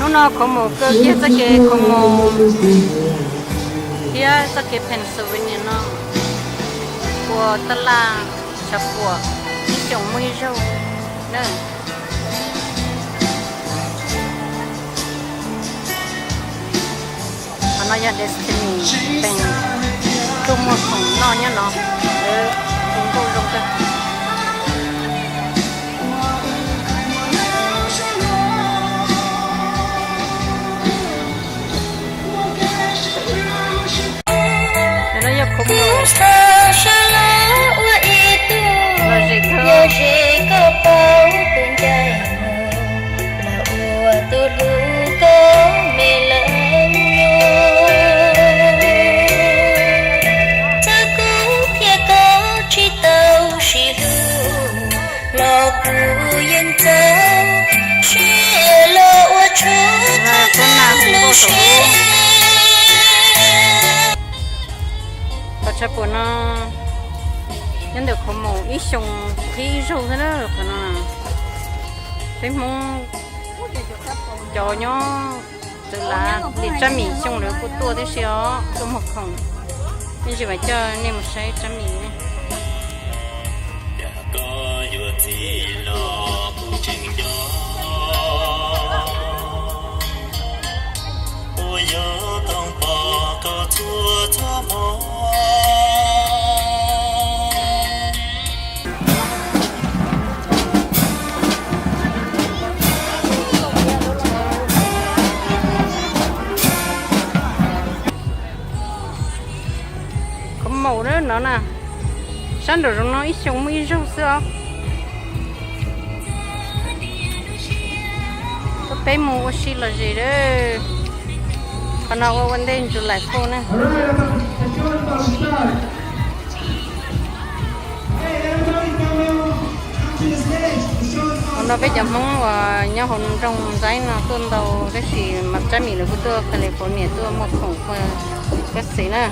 Hnub no khuv mus kawg kiag txoj kev khuv mus thiab txoj kev Pennsylvania no ua taj laj tshav puam ib xyoos muaj ib zaug na. Qhov no yog Destiny Bank, tuaj muag khoom noj nyob no, lawv ua nkauj zoo kawg. Lawv no yog khuv mus los zem kawg. Yog ze koj paub tus ncaim mus, los ua tus hlub koj me lawm. Txawm kuv thiab koj tsis tau sib hlub, los kuv yeej txaus siab los ua tshua tag lub siab. Qhov tshav puam no nyob ntawm khuv mus ib xyoos qhib ib zaug xwb na. Qhov no peb Hmoob cov nyob txawv lav li Tsab Mim xyoo lawv kuj tuaj tib si os, tuaj muag khoom. Ib ntsis mam coj nej mus saib Tsab Mim ne. Khuv mus na no na, sab nraum zoov no ib xyoos muaj ib zaug xwb os. Peb mus ua si los zem lawm. Qhov no ua ua ntej July Fourth na. Qhov no peb cov Hmoob uas nyob hauv nroog Ntxaib no tuaj ntau, tab sis mas Tsab Mim lawv kuj tuaj California tuaj muag khoom ua kab xev na.